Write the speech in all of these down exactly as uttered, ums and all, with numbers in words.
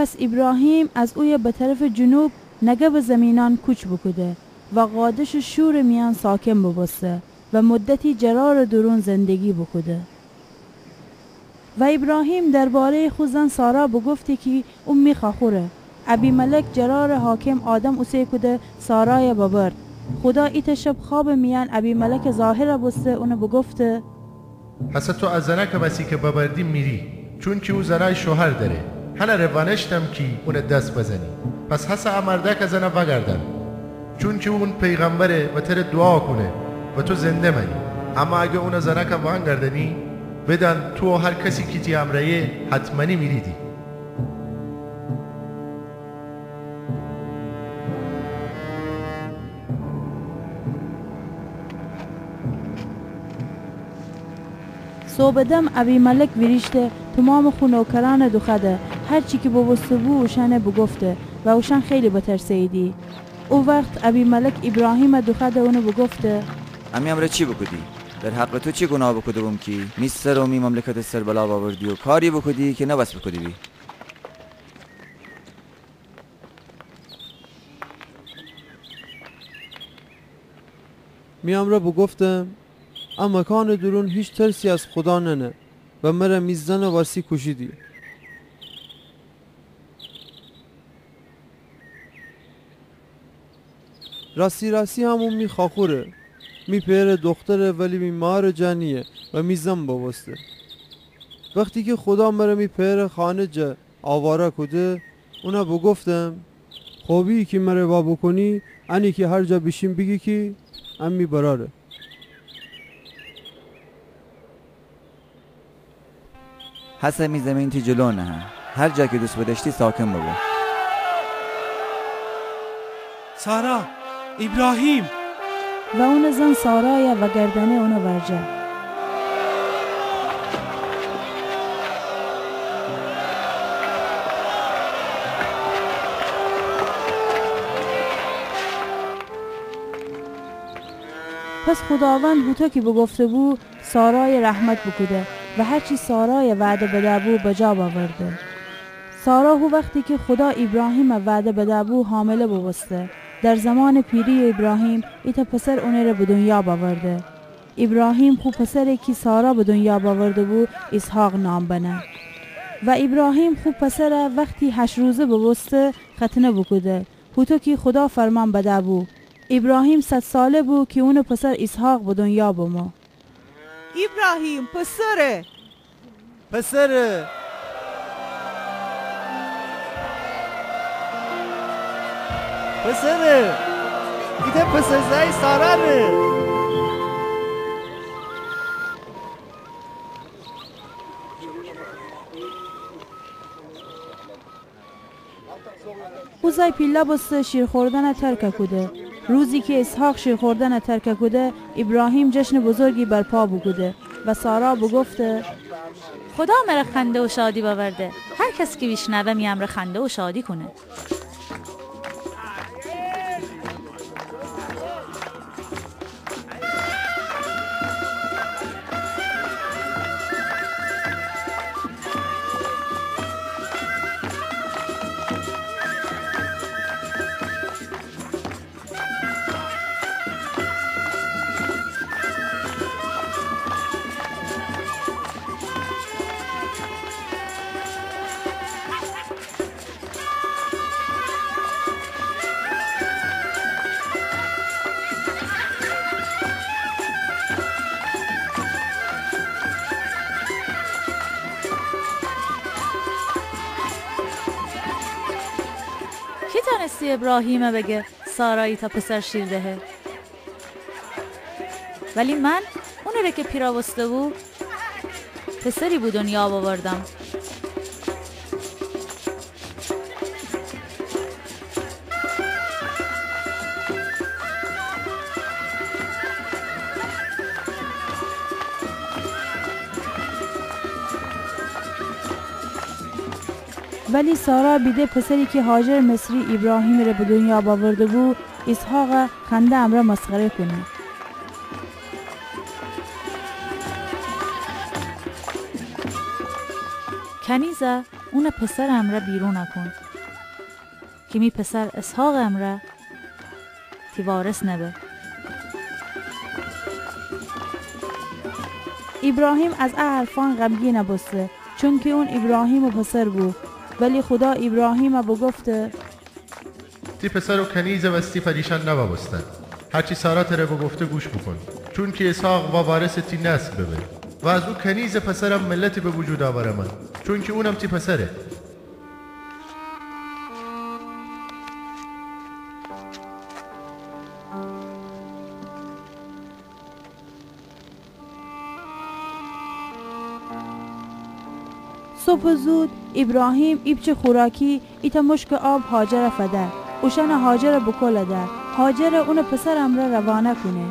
پس ایبراهیم از اویه به طرفٚ جنوب نگبٚ زیمینأن کوچ بوکوده و قادشٚ شورٚ میأن ساکن بوبوسته و مدتی جرارٚ دورون زندگی بوکوده. و ایبراهیم درباره‌یٚ خو زن سارا بوگفته کی او می خواخوره. ابیملک جرارٚ حاکم آدم اوسه کوده سارایَ ببرد. خودا ایتأ شب خوابٚ میأن ابیملکٚ ظاهرَ بوسته اونَ بوگفته: هسه تو ا زنأکٚ وسی کی ببردی میری، چونکی او زنأی شوهر دأره. هنٚ ره وأنشتم کی اونَ دس بزنی. پس هسه ا مردأکٚ زنَ وأگردأن، چونکی اون پیغمبره و تره دوعا کونه و تو زنده مأنی. اما اگر اونٚ زنأکَ وأنگردأنی، بدأن تو و هر کسی کی تی امرأیه حتمأنی میریدی. صوبٚ دم ابیملک ویریشته تومامٚ خو نوکرأنَ دوخوأده، هر چی کی بوبوسته‌بو اوشأنَ بوگفته و اوشأن خیلی بترسه‌ییدی. او وخت ابیملک ایبراهیمَ دوخوأده اونَ بوگفته: امی امرأ چی بوکودی؟ در حقٚ تو چی گوناه بوکوده‌بوم کی می سر و می مملکتٚ سر بلا بأوردی و کاری بوکودی کی نوأستی بوکوده‌بی؟ می امرأ بوگفتم: ا مکانٚ دورون هیچ ترسی از خودا نأنه و مره می زنٚ وسی کوشیدی. راستی راستی هم او می خواخوره، می پئرٚ دوختره، ولی می مارٚ جا نییه و می زن بوبوسته. وختی کی خودا مره می پئرٚ خانه جا آواره کوده، اونَ بوگفتم: خوبی کی مره وا بوکونی، انه کی هر جا بیشیم بیگی کی ا می برأره. هسه می زیمین تی جلو نهه. هر جا کی دوست بدأشتی ساکن بوبو. سارا، ایبراهیم! و اونٚ زن سارایَ وأگردأنه اونٚ ورجه. پس خوداوند هوطو کی بوگفته‌بو، سارایَ رحمت بوکوده و هر چی سارایَ وعده بده‌بو بجا بأورده. سارا هو وختی کی خودا ایبراهیمَ وعده بده‌بو حامله بوبوسته. در زمانٚ پیری‌یٚ ایبراهیم ایتأ پسر اونٚره به دونیا بأورده. ایبراهیم خو پسری کی سارا به دونیا بأورده‌بو ایسحاق نام بنه. و ایبراهیم خو پسرَ وختی هشت روزه بوبوسته ختنه بوکوده، هوطو کی خودا فرمان بده‌بو. ایبراهیم صد ساله بو کی اونٚ پسر ایسحاق به دونیا بمو. ایبراهیم، پسره! پسره! پسره! ایتأ پسرزأی سارا ره! او زأی پیله بوسته شیر خوردنَ ترکَ کوده. روزی کی ایسحاق شیر خوردنَ ترکَ کوده، ایبراهیم جشنٚ بزرگی برپا بوکوده و سارا بوگفته: خودا مره خنده و شادی بأورده. هر کس کی بیشنوه می امرأ خنده و شادی کونه. کی تأنستی ایبراهیمَ بگه سارا ایتأ پسر شیر دهه؟ ولی من اونٚ ره کی پیرَ بوسته‌بو، پسری به دونیا بأوردم. ولی سارا بیده پسری کی هاجر مصری ایبراهیمٚ ره به دونیا بأورده‌بو، ایسحاقَ خنده امرأ مسخره کونه. کنیزَ اونَ پسرٚ امرأ بیرون کون، کی می پسر اسحاقٚ امرأ تی وارث نبه. ایبراهیم از ا حرفأن غمگین بوسته، چونکی اون ایبراهیمٚ پسر بو. ولی خودا ایبراهیمَ بوگفته: تی پسر و کنیزٚ وستی پریشأن نوا بوستن. هرچی سارا تره بوگفته گوش بوکون، چونکی اسحاق وا وارثٚ تی نسل ببه. و از او کنیزٚ پسرم ملتی به وجود آورمه، چونکی اونم تی پسره. صبحٚ زود ایبراهیم ایپچه خوراکی ایتأ مشکٚ آب هاجرَ فده. اوشأنَ هاجرٚ بوکول ده. هاجرَ اونٚ پسرٚ امرأ روانه کونه.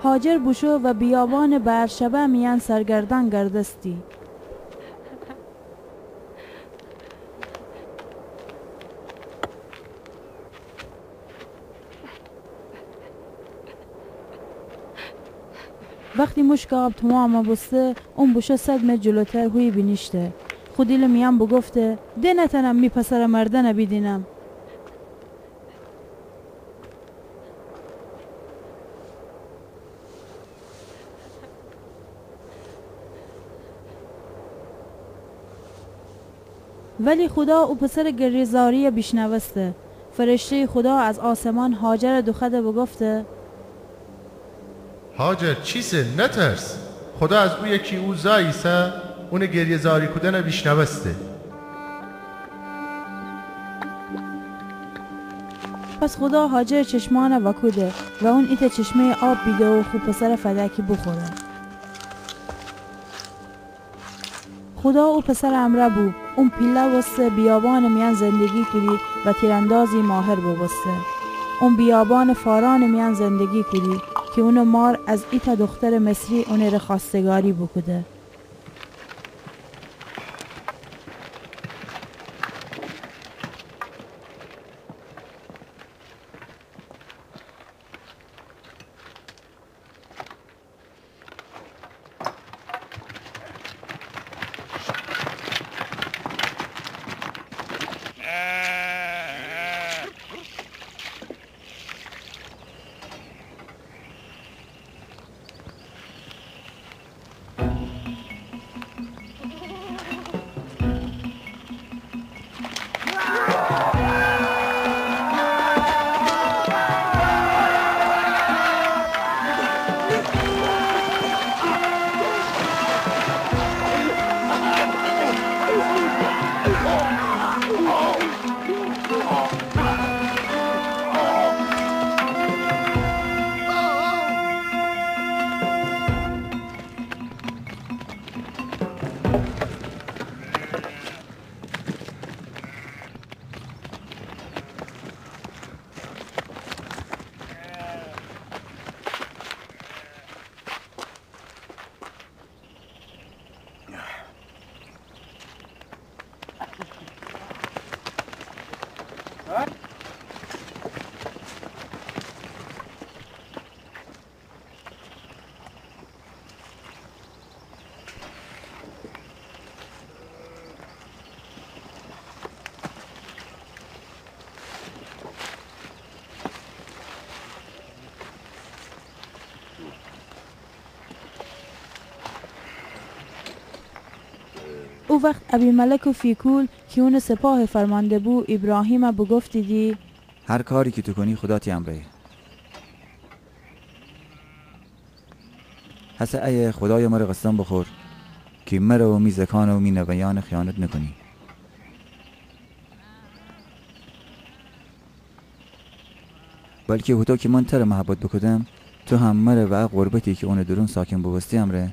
هاجر بوشو و بیابانٚ بئرشبه میأن سرگردأن گردستی. وختی مشکٚ آب تومامَ بوسته، اون بوشو صد متر جلوتر هویی بینیشته. خو دیلٚ میأن بوگفته: ده نتأنم می پسرٚ مردنَ بیدینم. ولی خودا او پسرٚ گریه‌زاریَ بیشنوسته. فرشته‌یٚ خودا از آسمان هاجرَ دوخوأده بوگفته: هاجر، چیسه؟ نترس. خودا از اویه کی او زأی ایسه، اونٚ گریه‌زاری کودنَ بیشنوسته. پس خودا هاجرٚ چشمأنَ وأکوده و اون ایتأ چشمه‌یٚ آب بیده و خو پسرَ فده کی بوخوره. خودا او پسرٚ امرأ بو. اون پیله بوسته بیابانٚ میأن زندگی کودی و تیراندازی ماهر بوبوسته. اون بیابانٚ فارأنٚ میأن زندگی کودی کی اونٚ مار از ایتأ دوخترٚ مصری اونٚره خواستگاری بوکوده. او وخت ابیملک و فیکول کی اونٚ سپاه فرمانده بو، ایبراهیمَ بوگفتیدی: هر کاری کی تو کونی، خودا تی امرأیه. هسه ایه خودایَ مره قسم بوخور کی مره و می زکانَ و می نوه‌یأنَ خیانت نوکونی، بلکی هوطو کی من تره محبت بوکودم، تو هم مره و ا غربتی کی اونٚ دورون ساکن بوبوستی امرأ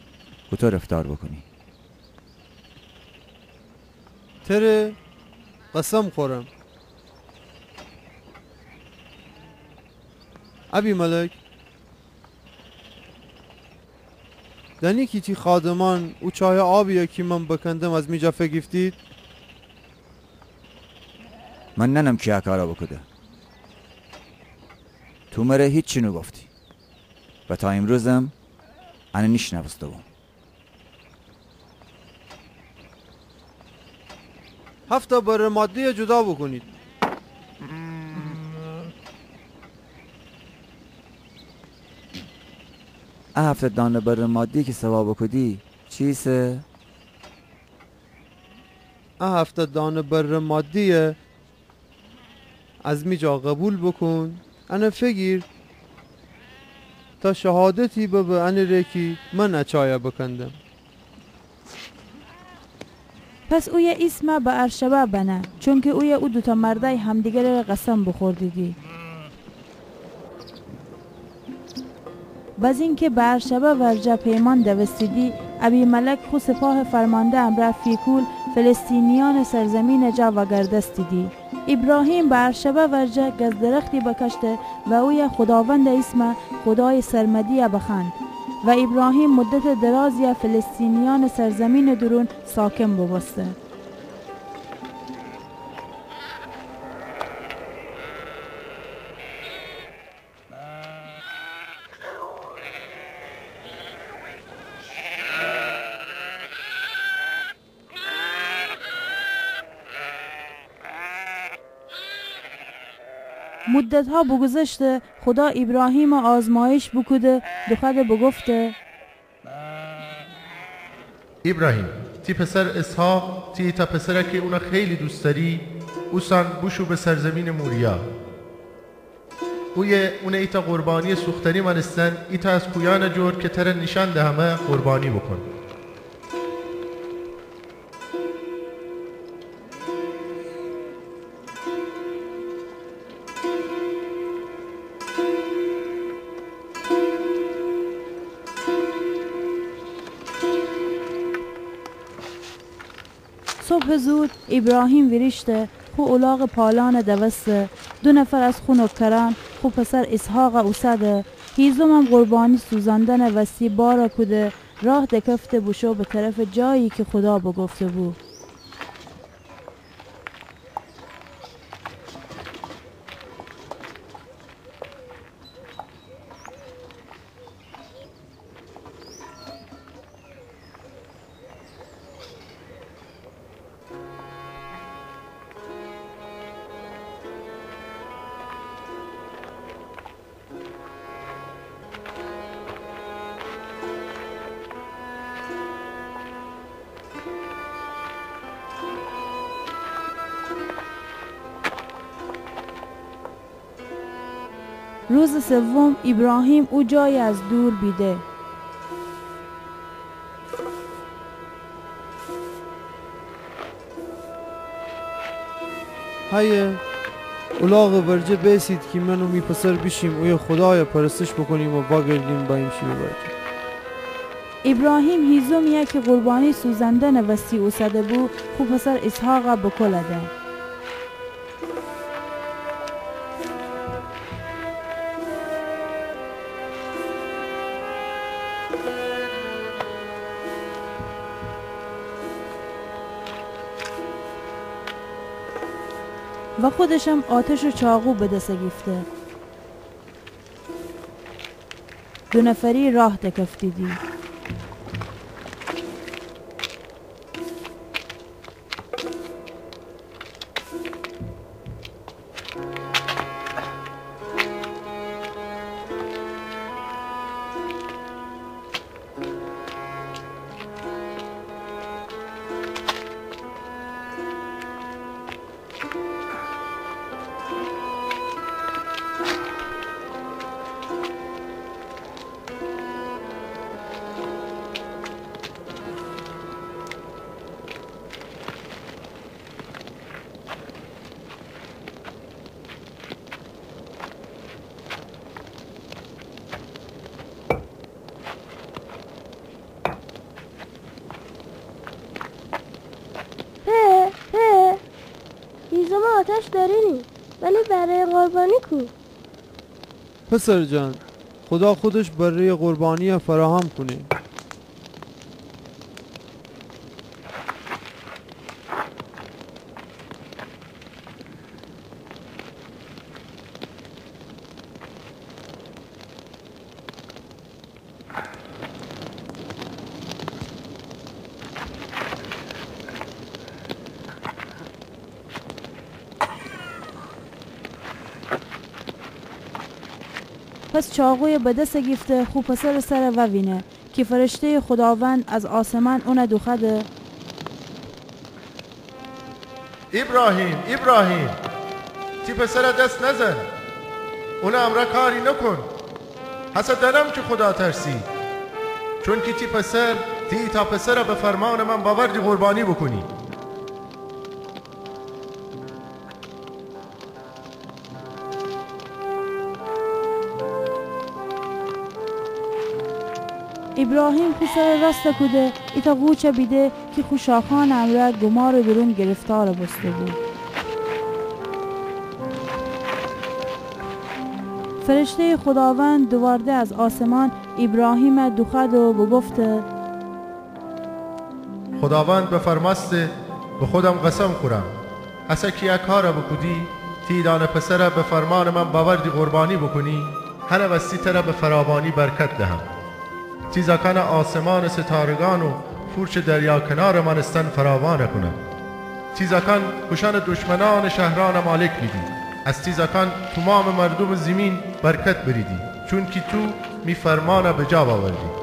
هوطو رفتار بوکونی. تره قسم خورم. ابیملک، دانی کی تی خادمأن او چایٚ آبیی کی من بکندم از می جا فیگیفتید؟ من نأنم کی ا کارَ بوکوده. تو مره هیچی نوگفتی و تا ایمروزم انَ نیشنوسته‌بوم. هفت بره ماده‌یَ جدا بوکونید. ا هفت دانه بره ماده‌یی کی سوا بوکودی چیسه؟ ا هفت دانه بره ماده‌یَ از می جا قوبیل بوکون، انَ فیگیر تا شهادتی ببه انٚره کی من ا چایَ بکندم. پس اویه ایسمَ بئرشبع بنه، چونکی اویه او دوتأ مردأی همدیگرٚره قسم بوخوردیدی. بزین کی بئرشبع ورجه پیمأن دوستیدی، ابیملک خو سپاهٚ فرمانده امرأ فیکول فلسطینیأنٚ سرزمینٚ جا وأگردستیدی. ایبراهیم بئرشبع ورجه گز درختی بکشته و اویه خوداوندٚ ایسمَ خودایٚ سرمدی‌یَ بخوأند. و ایبراهیم مدتٚ درازی‌یَ فلسطینیأنٚ سرزمینٚ دورون ساکن بوبوسته. مدتها بوگوذشته، خودا ایبراهیمَ آزمایش بوکوده، دوخوأده بوگفته: ایبراهیم، تی پسر اسحاق، تی ایتأ پسرَ کی اونَ خیلی دوست دأری، اوسأن بوشو به سرزمینٚ موریا. اویه اونَ ایتأ قربانیٚ سوختنی مأنستن، ایتأ از کویأنٚ جور کی تره نیشأن دهمه قربانی بوکون. صبحٚ زود ایبراهیم ویریشته، خو الاغٚ پالأنَ دوسته، دو نفر از خو نوکرأن خو پسر اسحاقَ اوسده، هیزمم قربانی سوزاندنٚ وستی بارَ کوده، راه دکفته بوشو به طرفٚ جایی کی خودا بوگفته‌بو. روزٚ سوم ایبراهیم او جایَ از دور بیده. هیه، الاغٚ ورجه بیسید کی من و می پسر بیشیم اویه خودایَ پرستش بوکونیم و وأگردیم بأییم شیمی ورجه. ایبراهیم هیزمی‌یَ کی قربانی سوزاندنٚ وستی اوسده‌بو، خو پسر اسحاقَ به کول ده. و خودشم آتش و چاقو به دس گیفته. دو نفری راه دکفتیدی. پئر، پئر، هیزمٚ آتش دأرینی، ولی بره‌یٚ قربانی کو؟ پسر جان، خدا خودش بره‌یٚ قربانیَ فراهم کونه. پس چاقویَ به دس گیفته خو پسرٚ سر ووینه کی فرشته‌یٚ خوداوند از آسمان اونَ دوخوأده: ایبراهیم، ایبراهیم، تی پسرَ دس نزن، اونٚ امرأ کاری نوکون. هسه دأنم کی خودا ترسی، چونکی تی پسر، تی ایتأ پسرَ به فرمانٚ من باوردی قربانی بوکونی. ایبراهیم خو سرَ راستَ کوده، ایتأ قوچَ بیده کی خو شاخأنٚ امرأ گومارٚ دورون گرفتار بوسته‌بو. فرشته‌یٚ خوداوند دووارده از آسمان ایبراهیمَ دوخوأده و بوگفته: خوداوند بفرمأسته: به خودم قسم خورم، هسه کی ا کارَ بوکودی، تی ایدأنه پسرَ به فرمانٚ من باوردی قربانی بوکونی، هنٚ وستی ترَ به فراوانی برکت دهم. تی زأکأنَ آسمانٚ ستارگأن و فورچٚ دریا کنارٚ مأنستن فراوانَ کونم. تی زأکأن خوشأنٚ دشمنأنٚ شهرأنَ مالک بیدی. از تی زأکأن تومامٚ مردومٚ زیمین برکت بریدی، چونکی تو می فرمانَ بجا بأوردی.